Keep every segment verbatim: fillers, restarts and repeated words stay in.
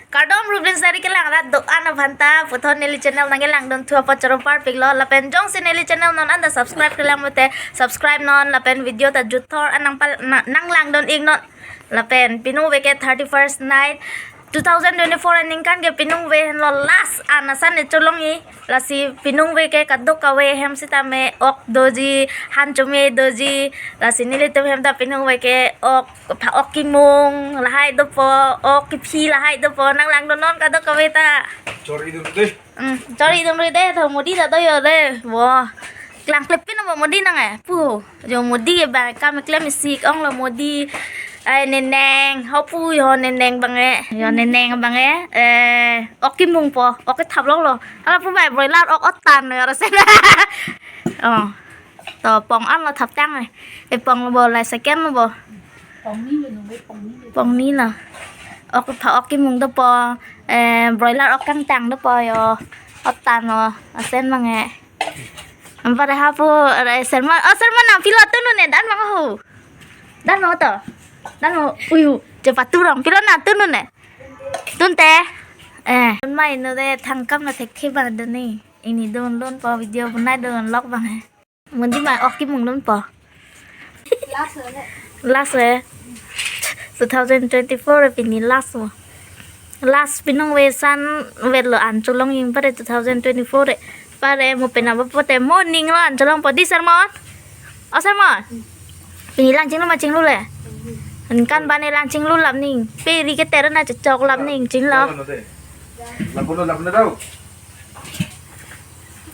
Kardom Rublin Sari kelang rat do-an aphanta puthot neli channel nangkelangdun thu apot choro parpiklo lapen jongsi neli channel non anta subscribe kelang mate subscribe non lapen video ta juthor anang pal na- nanglangdun ik non lapen piningve ke thirty-first night two thousand twenty-four aningkan ke piningve henlo last an asan ne cholongji lasi piningve ke kadokave hem sitame ok doji han chome doji lasi nelitum hem ta piningve ke ok pha ok kimung lahai dopo ok kiphi lahai dopo nanglangdun non kadokave ta. Chor-i dun dei. Hmm, chor-i dun dei tho Modi ta do yo dei. Wo. Klang klep pin bo Modi nang eh. Pu. Jo Modi ke ba kam klem isi ong lo Modi. Ai neneng. Ho pu yo neneng bang eh. Yo neneng bang eh. Eh, ok kimung po. Ok ke thap lok lo. Hala pu bai broiler ok otan yo rasen. Oh. To pong an lo thap tang eh. E pong lo bo lai second lo bo. Pong ni lo nungbe pong ni lo. Pong ni lo. Ok pha ok kimung dopo. Eh, broiler ok kangtang dopo yo. Otan lo. Asen bang eh. Ampa de hapu, eh, sermon. Oh, sermon nang pilo tunu ne dan bang ho. Dan bang to. Dan bang uyu. Cepat turang pilo nang tunu ne. Tunte. Eh, mai no de thangkam na thekthe bang doni. Ini dun lun po video bunai dun lok bang eh. Modi mai ok kimung lun po. Last eh. Last eh. Two thousand twenty-four eh pini last mo. Last piningve san vet lo an cholongji pare two thousand twenty-four eh. Pare mo pena ba pote morning lo an cholong po di sermon. Oh sermon. Pini lang chinglu ma chinglu le. Aningkan bane lang chinglu lap ning. Pe ri ke tera na chechok lap ning chinglo. Lapu lo, lapu lo daw.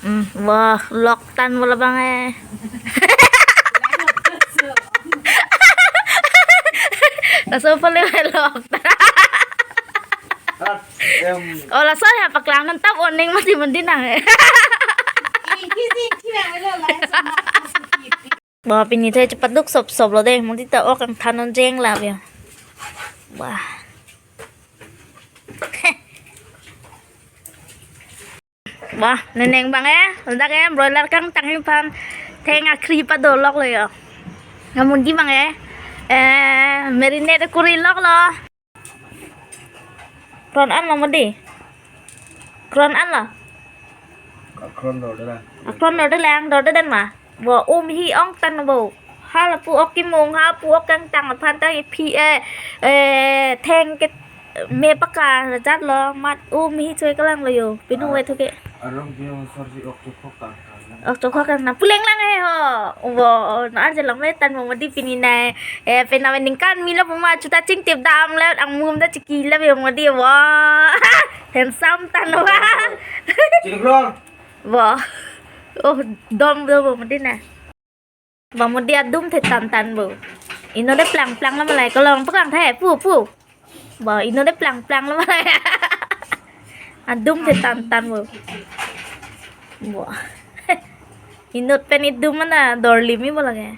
Hmm, wah, lok tan mo labang eh. Laso pale lok tan. Em. Oh, laso ya paklang nang tap oning mati mandi nang eh. Ba pini the cepat duk sop sop lo dei, modi ta ok kangthan non jeng lap ya. Wah. Wah, neneng bang eh, ladak eh, broiler kangtang aphan theng akhri pado lok lo yo. Ngamudi bang eh, eh, marinate kuri lok lo. Kron an lo modi. Kron an lo. Akron lo dala. Akron lo dala, ang lo dala ma. Bo um hi ong tan bo. Hala pu ok kimung, ha pu ok kangtang aphan ta phi eh, eh, theng ke me paka jat lo mat um hi choi kalang lo yo. Piningve thu ke. Arong ke sor si ok chukok tang. Ok chukok kang na puleng lang eh ho. Wo, na arje lang le tan mo modi pini nai. Eh, pena ningkan milo puma chuta chingtip dam le ang mum da chiki le be modi wo. Handsome tan wa. Chini krong. Wo. Oh, dom do bo modi na. Ba modi adum the tan tan bo. Ino de plang plang lo malai kolong plang the pu pu. Ba ino de plang plang lo malai. Adum the tan tan bo. Bo. Inut pen idum mana dorlimi bo lake.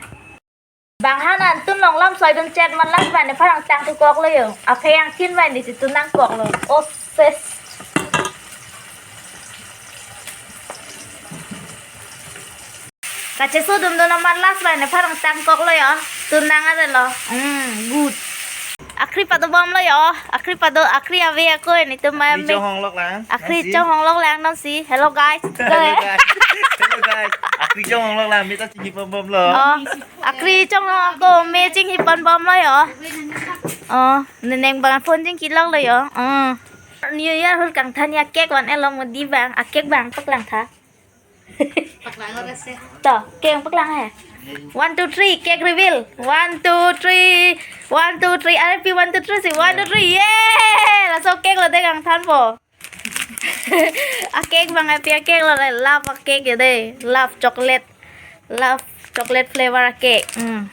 Bang han an tun long lam soi dun chet man las bane pharang tang tu kok lo yo. Aphe yang kin bane si tu nang kok lo. Oh ses. Kacheso dum dun amat las bane pharang tang kok lo yo. Tunang ade lo. Hmm, good. Akhri pado bom lo yo. Akhri pado akhri ave ako ini tu mai Akhri me. Chonghong lok lang. Akhri Nasi. Chonghong lok lang non si. Hello guys. Hello guys. Hello guys. Akhri chonghong lok lang. Mita chinghi pon bom lo. Oh, akhri chonghong ako me chinghi pon bom lo yo. Oh, neneng bang phone chingki lok lo yo. Oh. New Year hul kangthan ya cake one elo modi bang. A cake bang paklang tha. Paklang ora se. To, cake paklang he. One, two, three, cake reveal. One, two, three. One, two, three. Are pi one, two, three si. One, two, three. Yay! Laso cake lo de kangthan po. A cake bang api a cake lo le. Love a cake ya de. Love chocolate. Love chocolate flavor a cake. Hmm.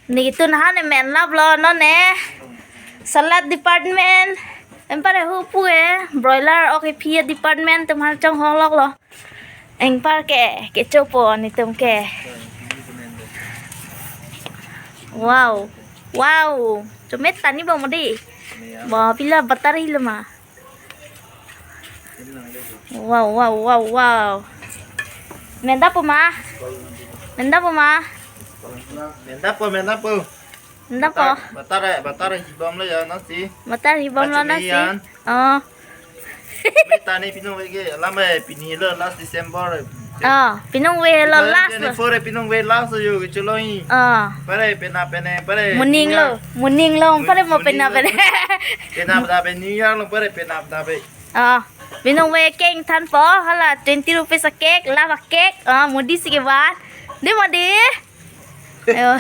Neli tun han ne men lap lo non ne. Salad department. Em pare hu pu e. Broiler ok kephi department atum han chonghong lok lo. Eng par ke, kecho po netum ke. Wow. Wow. Chomet tani bo modi. Bo pila battery lo ma. Wow, wow, wow, wow. Menda po ma? Menda po ma? Menda po, menda po. Nda po. Batar, batar, batar hibom lo ya nasi. Batar hibom lo nasi. Yan. Oh. Meta ni pinung veke, alam eh, pini lo last December. Oh, pinung ve lo last lo. Twenty-four eh, pinung ve last yo, kecheloi. Oh. Pare, pena pene, pare. Muning lo, muning lo, pare mo pena pene. Pena pena pe New Year lo, pare pena pena pe. Oh, pinung ve cake than po, hala twenty rupees a cake, lava cake. Oh, Modi si kevan. Dei Modi. Ayo.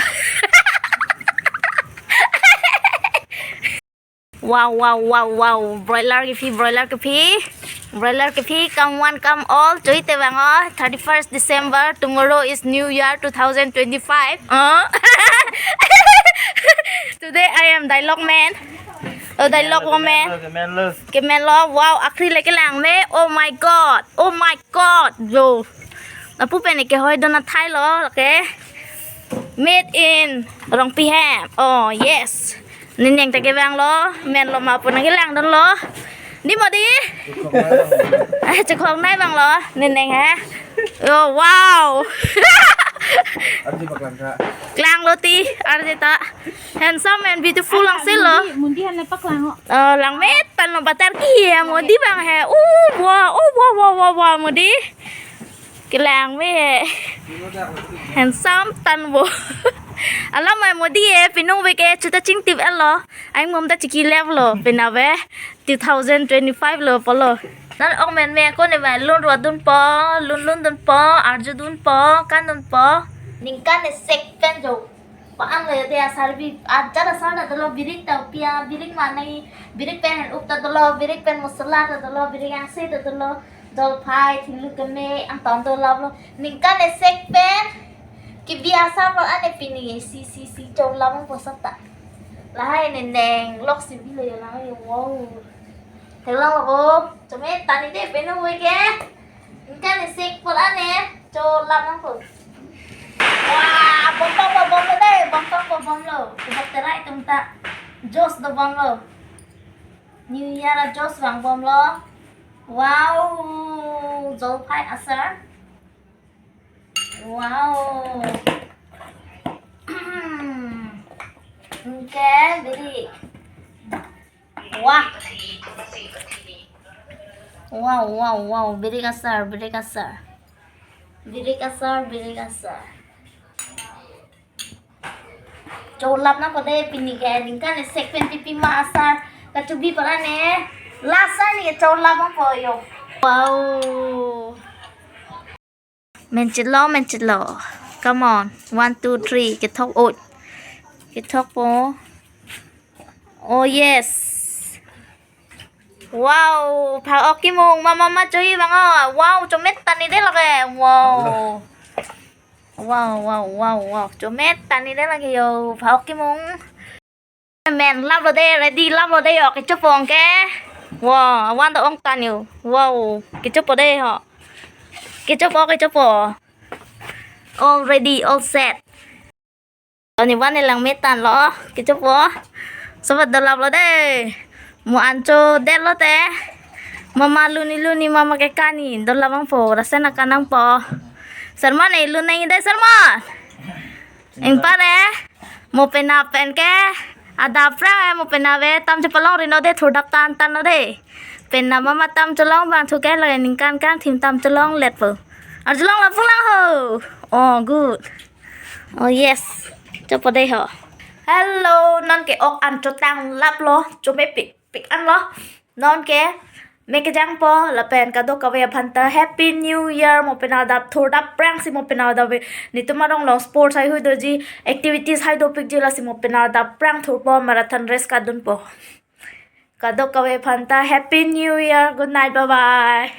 Wow, wow, wow, wow. Broiler kephi, broiler kephi. Broiler kephi, come one, come all. Chui te bang o, thirty-first December. Tomorrow is New Year two thousand twenty-five. Oh. Today I am dialogue man. Oh, dialogue woman. Kemen lo, kemen lo. Kemen lo. Wow, akhri le kelang me. Oh my God. Oh my God. Yo. Lapu pen ke hoi don athai lo, okay? Made in Rongpihem. Oh, yes. Nineng ta kevang lo, men lo ma pu nang kelang don lo. Dei Modi? Eh, chekhok nai bang lo, nineng he. Oh, wow. Arje paklang ka. Klang lo ti, arje ta. Handsome and beautiful lang si lo. Mundi, mundi han le paklang ho. Oh, lang metan lo batar ki ya Modi bang he. Oh, wow, oh, wow, wow, wow, wow, Modi. Kelang me. Handsome tan bo. Alam mai Modi e, pinung veke chuta chingtip el lo. Aing mom ta chiki lep lo, pena ve. Two thousand twenty-five lo polo. Nan ong men me ko ne va lun ro dun po, lun lun dun po, arju dun po, kan dun po. Ningkan ne sek pen jo. Pa-an lo ya te asar bi, ajar asar ta dolo, birik ta pia, birik manai, birik pen hen up ta dolo, birik pen masala ta dolo, birik angse ta dolo, jolphai, thinglu keme, angton dolo lo. Ningkan esek pen, kebi asar pa-an e pini, si, si, si, cholam po sap ta. Lahai ne neng, lok si bi lo ya lahai, wow. Theklong lo ko, chome tani de penu we ke. Ningkan esek pol ane, cholam nangpo. Wah, bom bom bom bom lo de, bom bom bom bom lo. Kubok terai tum ta. Juice do bom lo. New Year a juice vang bom lo. Wow, jolphai asar. Wow. Okay, birik. Wah. Wow, wow, wow. Birik asar, birik asar. Birik asar, birik asar. Cholam nangpo de pini ke, ningkan esek pen pipi ma asar. Kachubi para ne. Last asar ni ke cholam nangpo yo. Wow. Menchit lo, menchit lo. Come on. One, two, three. Kethok ot. Kethok po. Oh, yes. Wow, phak-ok kimung, mama ma choi bang o. Wow, chomet tani de lake. Wow. Wow, wow, wow, wow. Chomet tani de lake yo. Phak-ok kimung. Men lap lo de, ready lap lo de yo. Kechopo ke. Wow, awan do ong tan yo. Wow, kechopo de ho. Kechopo, kechopo. All ready, all set. Toni van ne lang metan lo, kechopo. Sobat dolap lo de. Mo ancho det lo te. Mama luni luni mama ke kani, dolap bang po, rasen akan nangpo. Sermon e lun nang de sermon. Ingpar e. Mo pena pen ke. Adap ra mo pena ve tam chepalong ri no de thurdap tan tan no de. Pena mama tam cholong bang thu ke lake ningkan kan thim tam cholong let po. Arjulong lapung lang ho. Oh, good. Oh yes. Chopo de ho. Hello, non ke ok an chotang lap lo. Chome pik pik an lo. Non ke me kejang po lapen kadokave aphan ta Happy New Year mo pena dap thurdap prang si mo pena dap ve. Nitum arong lo sports hai hui doji activities hai dopik ji lasi mo pena dap prang thurpo marathon race kadun po. Kadokave aphan ta Happy New Year. Good night. Bye bye.